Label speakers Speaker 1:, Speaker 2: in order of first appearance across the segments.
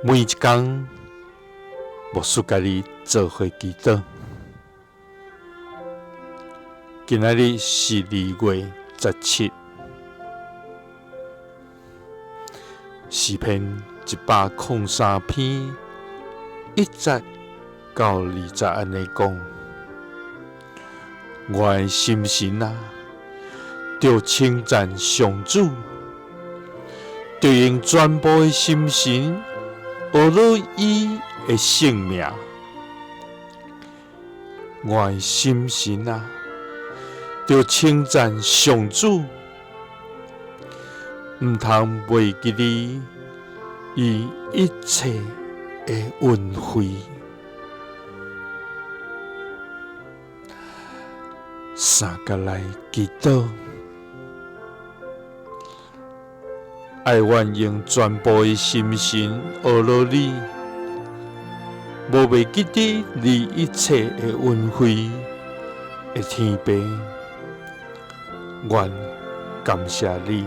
Speaker 1: 每一工，牧師佮你做伙祈禱。今仔日是2月17，詩篇103篇1節到2節按呢講：我的心神啊，著稱讚上主，著用全部的心神呵咾伊的聖名。我的心神啊，著稱讚上主，毋通袂記得伊一切的恩惠。三佮來祈禱，愛阮用全部的心神呵咾你，無袂記得你一切的恩惠的天父，阮感謝你，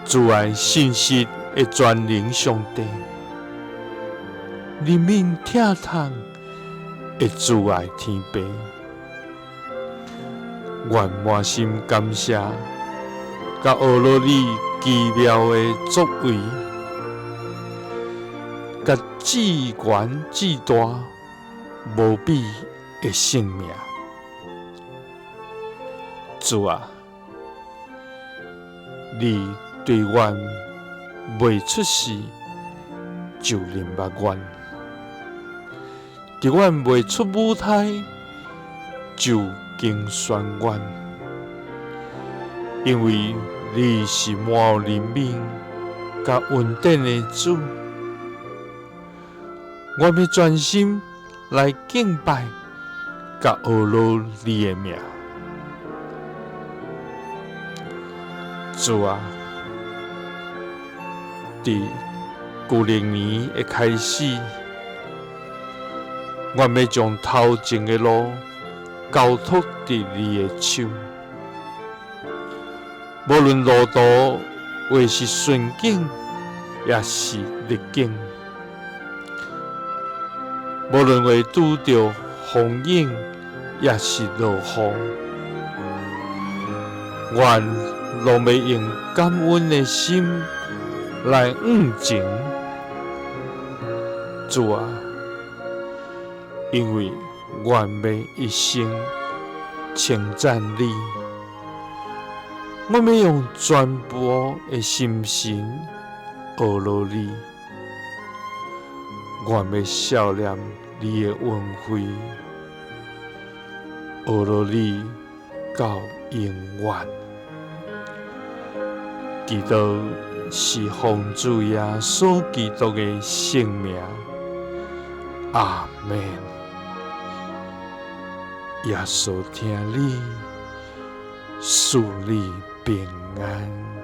Speaker 1: 慈愛信實的全能上帝，憐憫疼痛的慈愛天父，阮滿心感謝，佮呵咾你奇妙的作為，佮至懸至大無比的聖名。主啊，你對阮未出世就認捌阮，佇阮未出母胎就揀選阮，因為你是滿有憐憫佮恩典的主，阮欲專心來敬拜佮呵咾你的名。主啊，佇舊曆年的開始，阮欲將頭前的路交託佇你的手。無論路途會是順境，抑是逆境；無論會拄著風湧，抑是落雨，阮攏欲用感恩的心來向前。主啊，因為阮欲一生稱讚你。阮欲用全部的心神呵咾你，阮欲數念你的恩惠，呵咾你到永遠。祈禱是奉主耶穌基督的聖名，阿們。耶穌疼你，賜你平安。